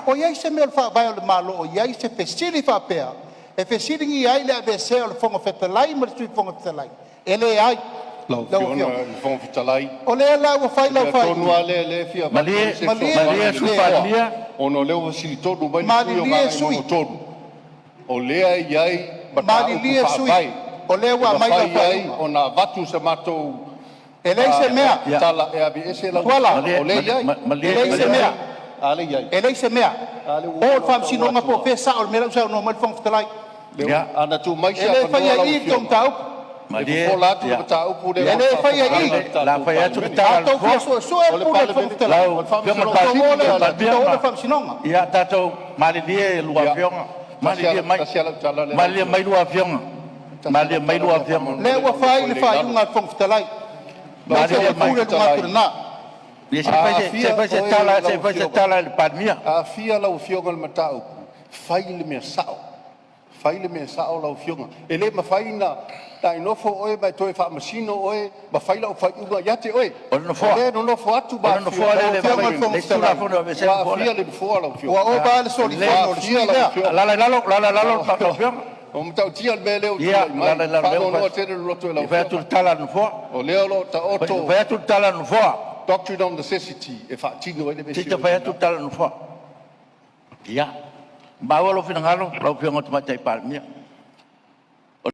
O i ai se mea o le Faavae o le Malo o i ai se fesili faapea e fesiligia ai le aveesea o le Fofoga Fetalai ma le Sui Fofoga Fetalai? E leai. Lau Lau Afioga Afioga, i le Fofoga Fetalai, o lea la ua fai o le lau mea tonu faaiuga. lava lea lea e fia avatu Malie, ai se Malie fesoasoani malie a le Sui le Nofoa, Palemia. ona o lea ua fesili tonu mai le sui usufono o Malilie sui Gagaemauga 3, o lea e i ai mataupu malilie sui faavae o lea e ua aumai lau mafai ai faaiuga. ona avatu se matou E leai se mea. tala e aveese lau Tuala, o Malie, lea e i ai. e malie, leai se malie. mea. A lea e i ai? E leai se mea. A lea ua O uma i le ona ou taua Faamasinoga po o atu fea le sao o le mea la ua saunoa mai ai le Fofoga Fetalai. lava. Ana tuu mai E se le avanoa faia lau i i le tou Afioga, mataupu. e Malie, fofola atu le ia. mataupu lea E o lo o le faia faafofoga i i. mai le O le a tatou fai atu le Palemene. tala A a le outou fia Nofoa. suesue O le le pule a le Fofoga Palemene, Fetalai, Lau o le Afioga i le Faamasinoga outou o Sili lea lea a le Palemia, o atunuu. le Faamasinoga. Ia tatou malilie lua Ia, afioga, tasi malilie a mai, tasi a lau tala lea lau malilie Afioga. mai lua afioga, Tasi malilie lau mai tala lua lea afioga. O lea faamolemole ua ua ou fai nofo le lelei i lalo. faaiuga a le Fofoga Fetalai. Lau E le Afioga Malilie i le se mai. Fofoga upu i luga atu Fetalai, i lena. Ia a se i aafia fai se oe tala, se lau i fai se Afioga, tala a le Palemia. a aafia lau Afioga i le mataupu, fai le mea sao, fai le mea sao lau Afioga. E le mafai ona e nofo oe ma e toe faamasino oe ma fai lau faaiuga ia te oe. O le O Nofoa, lea e nonofo atu o ma le afifio Nofoa mai lea e Lau le Afioga mafai i le e Fofoga le isi Fetalai, Tulafono e aveesea ua le Nofoa aafia lea. le Nofoa lau ua Afioga. ova lava le Lelei, Ua solifono o le aafia sui usufono lau lea. Afioga. alaala i lalo, alaala i lalo lau Afioga. Ua matautia le mea lea ua Ia, tulai mai. alaala i lalo o lea ua Faanoanoa tele le loto i fai lau atu Afioga. le tala a le Nofoa. O lea o lo o Fai taoto atu le tala a le Nofoa. doctrine of necessity e faatino ai le mea e Se i fai sili atu le tala a le Nofoa. Ia, maua lou finagalo lau Afioga i le Tamaitai Palemia.